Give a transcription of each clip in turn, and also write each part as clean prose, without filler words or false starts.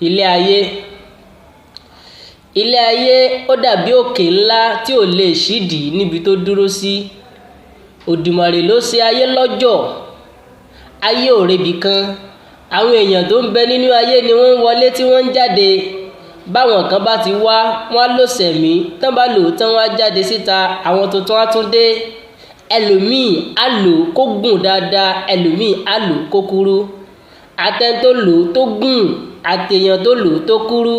Ilé ayé, ilé ayé ó dàbí òkè ńlá tí ò lè ṣídìí níbi tó dúró sí. Òdùmarè ló ṣe ayé lọ́jọ̀. Ayé ò rebi kan. Àwọn èèyàn tó ń bẹ nínú ayé ni wọ́n ń wọlé tí wọ́n ń jáde. Báwọn kan bá ti wá, wọ́n á lò sẹ̀mí, tán bá lò ó tán wọ́n á jáde síta, àwọn tuntun á tún dé. Ẹlòmíì á lò ó kó gùn dáadáa, ẹlòmíì á lò ó kó kúrú. Àtẹni tó lò ó tó gùn, àtèèyàn tó lò ó tó kúrú,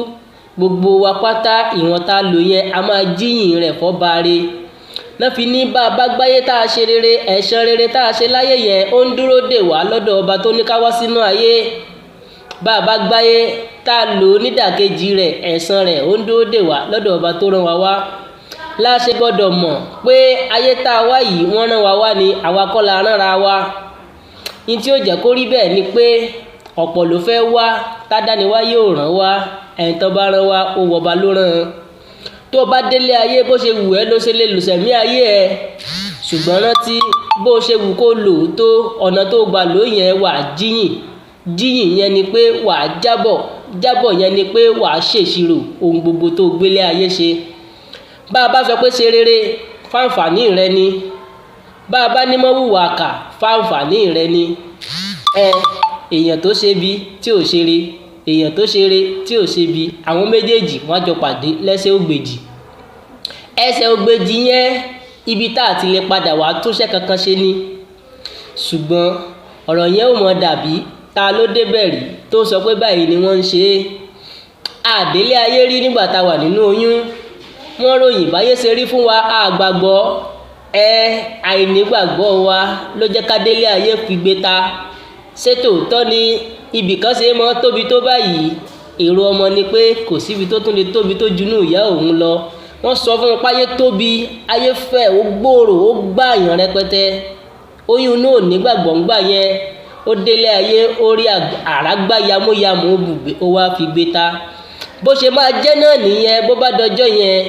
gbogbo wa pátá ìwọ̀n tá a lò yẹn a máa jíyìn rẹ̀ fọ́ba re. Ná fi ní bá a bá gbáyé tá a ṣe rere, ẹ̀san rere tá a ṣe láyé yẹn ó ń dúró dè wá lọ́dọ̀ ọba tó ní ká wá sínú ayé. Bá a bá gbáyé tá a lò ó nídàkejì rẹ̀, ẹ̀san rẹ̀ ó ń dúró dè wá lọ́dọ̀ ọba tó rán wa wá. Láṣẹ gbọ́dọ̀ mọ̀ pé ayé tá a wá yìí wọ́n rán wa wá ni, àwa kọ́ la ránra wa. Ní tí ó jẹ́ kó rí bẹ́ẹ̀ ni pé ọ̀pọ̀ ló fẹ́ wá tádániwáyé ò rán wá, ẹni tó bá rán wá ó wọba ló rán an. Tó o bá délé ayé bó ṣe wù ẹ́ ló ṣe lè lòsẹ̀mí ayé ẹ, ṣùgbọ́n rántí bó ṣe wù kó lò ó tó, ọ̀nà tó gbà lò yẹn wà á jíyìn. Jíyìn yẹn ni pé wà á jábọ̀, jábọ̀ yẹn ni pé wà á ṣèṣirò ohun gbogbo tó gbélé ayé ṣe. Bá a bá sọ pé ṣe rere, fáǹfààní rẹ ni. Bá a bá ní mọ́ wùwà kà, fáǹfààní rẹ ni. Ẹ èèyàn tó ṣe bí tí ò ṣe re, èèyàn tó ṣe re tí ò ṣe bí, àwọn méjèèjì wọ́n á jọ pàdé lẹ́sẹ̀ ògbèjì. Ẹsẹ̀ ògbèjì yẹn ibi tá a ti lè padà wá túnṣẹ́ kankan ṣe ni. Ṣùgbọ́n ọ̀rọ̀ yẹn ò mọ̀ dàbí ta ló débẹ̀ rí tó sọ pé báyìí ni wọ́n ń ṣe é. Àdélé ayé rí nígbà tá a wà nínú oyún. Wọ́n ròyìn báyé ṣe rí fún wa, a gbàgbọ́. Ẹ àìnígbàgbọ́ wa ló jẹ́ ká délé ayé figbe ta. Ṣé tòótọ́ ni ibì kan ṣe é mọ́ tóbi tó báyìí? Èrò ọmọ ni pé kò síbi tó tún lè tóbi tó junú ìyá òun lọ. Wọ́n sọ fún un pé ayé tóbi, ayé fẹ̀, ó gbòòrò, ó gbààyàn rẹpẹtẹ. Oyún inú ò nígbàgbọ́ ńgbà yẹn. Ó délé ayé, ó rí àrágbá yamuyamu bùgbé, ó wá figbe ta. Bó ṣe máa jẹ́ náà nìyẹn bó bá dọjọ́ yẹn.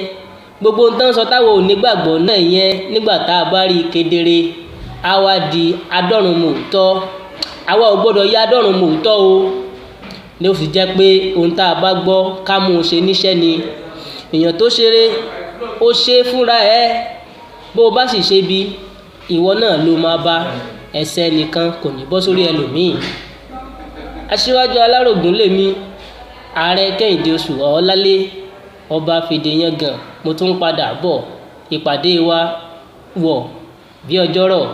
Gbogbo ohun tán sọ táwọn ò nígbàgbọ́ náà yẹn nígbà tá a bá rí kedere, á wá di adọ́run mòótọ́. Àwa ò gbọ́dọ̀ ya adọ́run mòótọ́ o. Ní ó fi jẹ́ pé ohun tá a bá gbọ́ ká mú un ṣe níṣẹ́ ni. Èèyàn tó ṣeré, ó ṣe é fúnra ẹ. Bó o bá sì ṣe bí, ìwọ náà ló máa bá. Ẹsẹ̀ nìkan kò ní bọ́ sórí ẹlòmíì. Aṣíwájú Alárògún lèmi, Ààrẹ Kẹ́hìndé Oṣù Ọ̀ọ́lálé, ọba Fèdèyangàn. Mo tún ń padà bọ̀. Ìpàdé wa wọ̀ bí ọjọ́rọ̀.